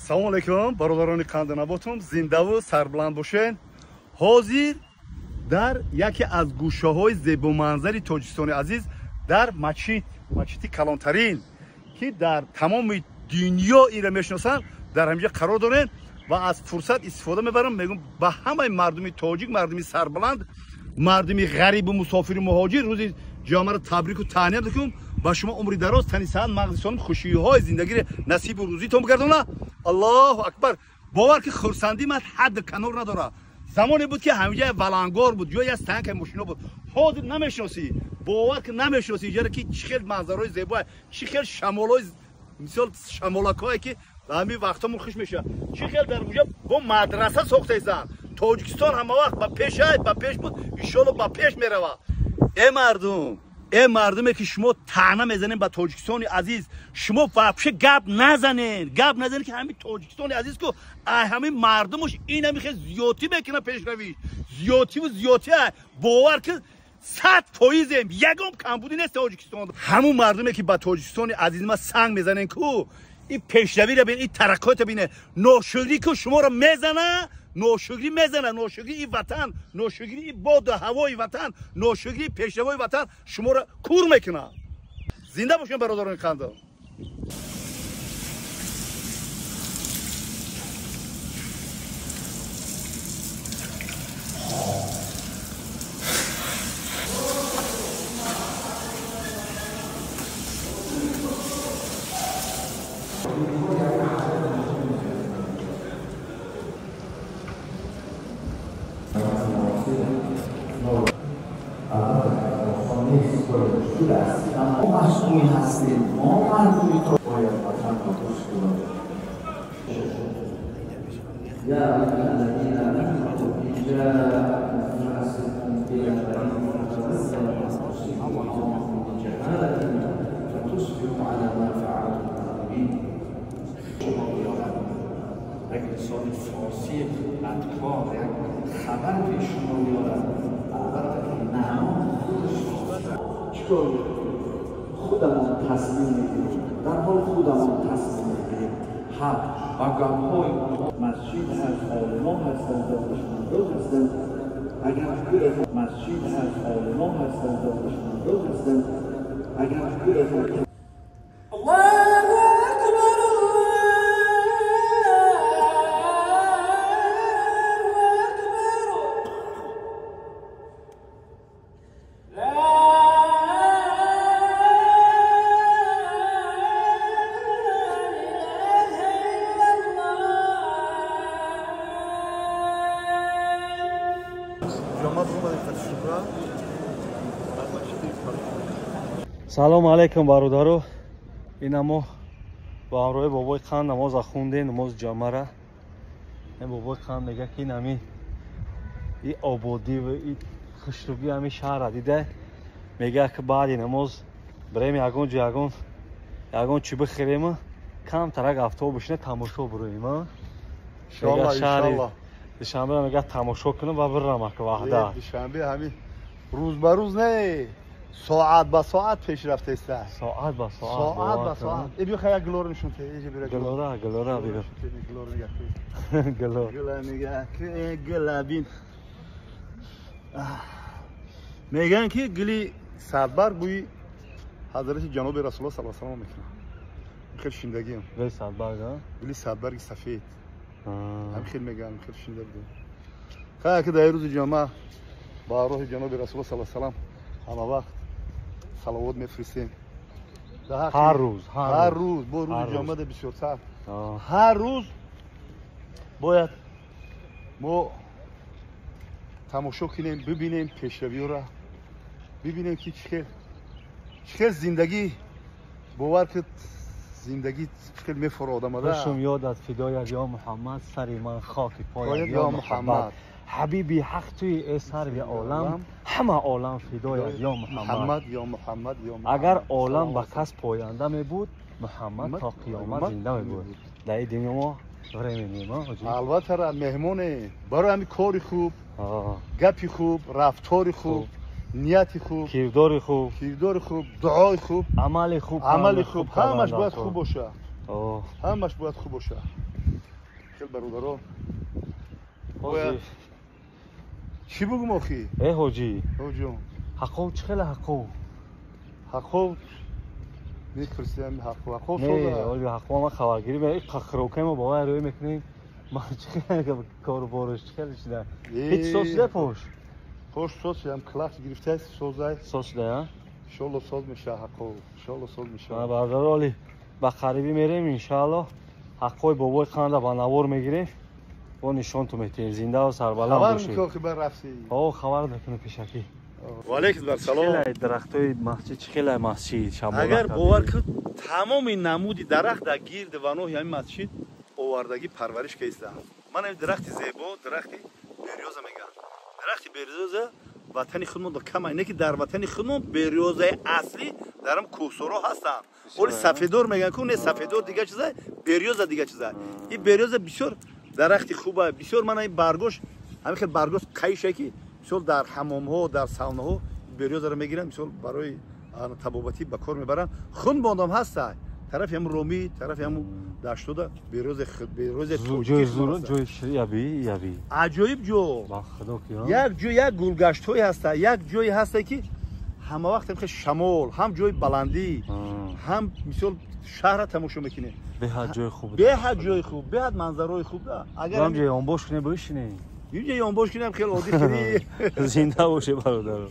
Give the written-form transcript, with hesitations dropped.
Салом алейкум, бародарони қанданаботум, зиндаву сарбуланд бошен. Ҳозир дар яке аз гӯшаҳои зебоманзари Тоҷикистони азиз дар мачид, мачиди калонтарин, ки дар тамоми дунё инро мешиносанд, дар ҳаминҷа қарор дорем ва аз фурсат истифода мебарам, мегӯм ба ҳамаи мардуми тоҷик, мардуми сарбуланд, мардуми ғарибу мусофиру муҳоҷир рӯзи ҷомаро табрику таҳният мекунам. Ба шумо умри дароз, тани саҳат, мағзи солим, хушиҳои зиндагиро насибу рӯзитон бигардона. Аллоҳу акбар. Бовар ки хурсандӣ ман ҳадду канор надорад. Замоне буд ки ҳаминҷа валангор буд, ҷое аз танкаи мошино буд. Ҳозир намешиносӣ, бовар ки намешиносӣ инҷаро ки чӣ хел манзарои зебоа, чӣ хел шамолҳои, мисол шамолакҳое ки ҳамин вақтҳомон хуш мешавад, чӣ хел дар онҷа бо мадраса сохтаистанд. Тоҷикистон ҳама вақт ба пеш ай, ба пеш буд, иншоалло ба пеш меравад. Э мардум, э мардуме ки шумо таъна мезанед ба Тоҷикистони азиз, шумо вообще гап назанед, гап назанед ки ҳамин Тоҷикистони азиз ку ай ҳамин мардумуш ин ҳамин хел зиёдтӣ мекунад пешравиш, зиёдтиву зиёдтӣ. Бовар ки 100%-ем, ягон камбудӣ нест Тоҷикистон. Ҳамун мардуме ки ба Тоҷикистони азиз ма санг мезанед ку, ин пешравиро бинед, ин тараққиётро бинед, ношукрӣ ку шуморо мезана, ношукрӣ мезана, ношукрии ин ватан, ношукрии ин боду ҳавои ватан, ношукрии пешравои ватан шуморо кур мекунад. Зинда бошед бародарони қандо. مسئول هستیم، ما مردمی تو باید وطن را دوست داریم. یا ایها الذین آمنوا ان جاءکم فاسق بنبأ فتصبحوا بجهالة فتصبحوا على ما فعلتم نادمین. شما بیارم یک انسان فارسی بدکار یک خبر پیش شما میارم، البته که معنا خودش چیکار خودمان تصمیم میگیریم، در حال خودمان تصمیم میگیریم. حق و گپ‌های مسجد هست، عالما هستند، دانشمندان هستند. اگر خودتان مسجد هست، عالما هستند، دانشمندان هستند. اگر خودتان Салом алейкум бародаро. Ина мо ба ҳамроҳи бобои қанд намоза хундем, намози ҷамъара. Ин бобои қанд мега ки ин ҳамин и ободӣ ва и хушрӯбии ҳамин шаҳрра дида, мега ки баъди намоз бирем ягон ҷо ягон чӣ бихӯрем, камтарак автобусна тамошо бироем. Шаҳри Душанберо мега тамошо кунем ва бирам ака ваҳда. Душанбе ҳамин рӯз ба рӯз не, соат ба соат пешрафта аст. Соат ба соат. Соат ба соат. Э биё хая глор нишон те, эҷа бира глор. Глора, глора биё. Глор нигах. Глор. Глор нигах. Гла бин. Меган ки гили садбар бӯи ҳазрати ҷаноби Расулуллоҳ саллаллоҳу алайҳи васаллам мекунад. Хеле шиндагиам. Гили садбарг, а? Гили садбарги сафед. Ҳам хеле меган, хеле шинда будем. Хая ки дар рӯзи ҷумъа ба роҳи ҷаноби Расулуллоҳ саллаллоҳу алайҳи васаллам ҳама вақт салавот мефиристем. Ҳар рӯз, ҳар рӯз, бо рӯзи ҷомада бисёртар. Ҳар рӯз бояд мо тамошо кунем, бибинем пешравиёра, бибинем ки чӣ хел зиндагӣ, бовар ки зиндагӣ чӣ хел мефора одамада. Хушум ёдат фидоят ё Муҳаммад, сари ман хоки поят ё Муҳаммад. Ҳабиби ҳақ туи э сарви олам, ҳама олам фидоят ё Муҳаммад. Ё Муҳаммад, ё Муҳаммад. Агар олам ба кас поянда мебуд, Муҳаммад то қиёмат зинда мебуд. Дар ин дунё мо временем, ҳоҷӣ. Албатта меҳмоне. Барои ҳамин кори хуб, гапи хуб, рафтори хуб, нияти хуб, кирдори хуб, кирдори хуб, дуои хуб, амали хуб, амали хуб, ҳамаш бояд хуб бошад. Ҳамаш бояд хуб бошад. Хел бародаро. Чӣ бугум охи? Э ҳоҷӣ. Ҳоҷон. Ҳақов чӣ хела ҳақов? Ҳақов мепурсиям ҳақов. Ҳақов соза. Не, оли ҳақов ма хабаргирӣ ме қахрокай мо бовай рӯй мекунем. Ма чӣ хела кору борш чӣ хела шида? Ҳеҷ соз шида пош? Пош соз шидам, класс гирифтай созай. Соз шида, а? Иншоалло соз меша ҳақов. Иншоалло соз меша. Бародаро, оли ба қарибӣ мерем иншоалло. Ҳаққои бобои қанда ба навор мегирем. Бо нишонту метиҳем, зиндаву сарбаланд бошед. Хабар мекунӣ бар рафтӣ? О, хабар мекунӣ пешакӣ. Ва алейкум ассалом. Хеле дарахтои масҷид, чӣ хеле масҷид шабона. Агар бовар кунед, тамоми намуди дарахт дар гирди ваноҳи ҳамин масҷид овардагӣ парвариш кардааст. Ман ин дарахти зебо, дарахти берёза мегӯям. Дарахти берёза ватани худмон кам, не ки дар ватани худмон берёзаи аслӣ дар ҳам кӯҳсоро ҳастанд. Оли сафедор мегӯянд ку, не сафедор дигар чиза, берёза дигар чиза. Ин берёза бисёр дарахти хуба, бисёр мана ин баргош, ҳамин хел баргош қайша ки мисол дар ҳамомҳо, дар саунаҳо берёзаро мегиранд, мисол барои табобатӣ ба кор мебаранд. Хун бондам ҳаста, тарафи ҳам Ромӣ, тарафи ҳам даштода берёза, берёза ҷои яби, яби. Аҷоиб ҷо. Ба худо ки як ҷо як гулгаштҳое ҳаста, як ҷое ҳаста ки ҳама вақт ҳам шамол, ҳам ҷои баландӣ, ҳам мисол шаҳрро тамошо мекунем. Беҳад ҷои хуб. Беҳад ҷои хуб, беҳад манзарои хуб. Агар ҳам ҷои онбош кунем, бишинем. Инҷа ёнбош кунем, хеле оддӣ кунӣ. Зинда боше бародаро.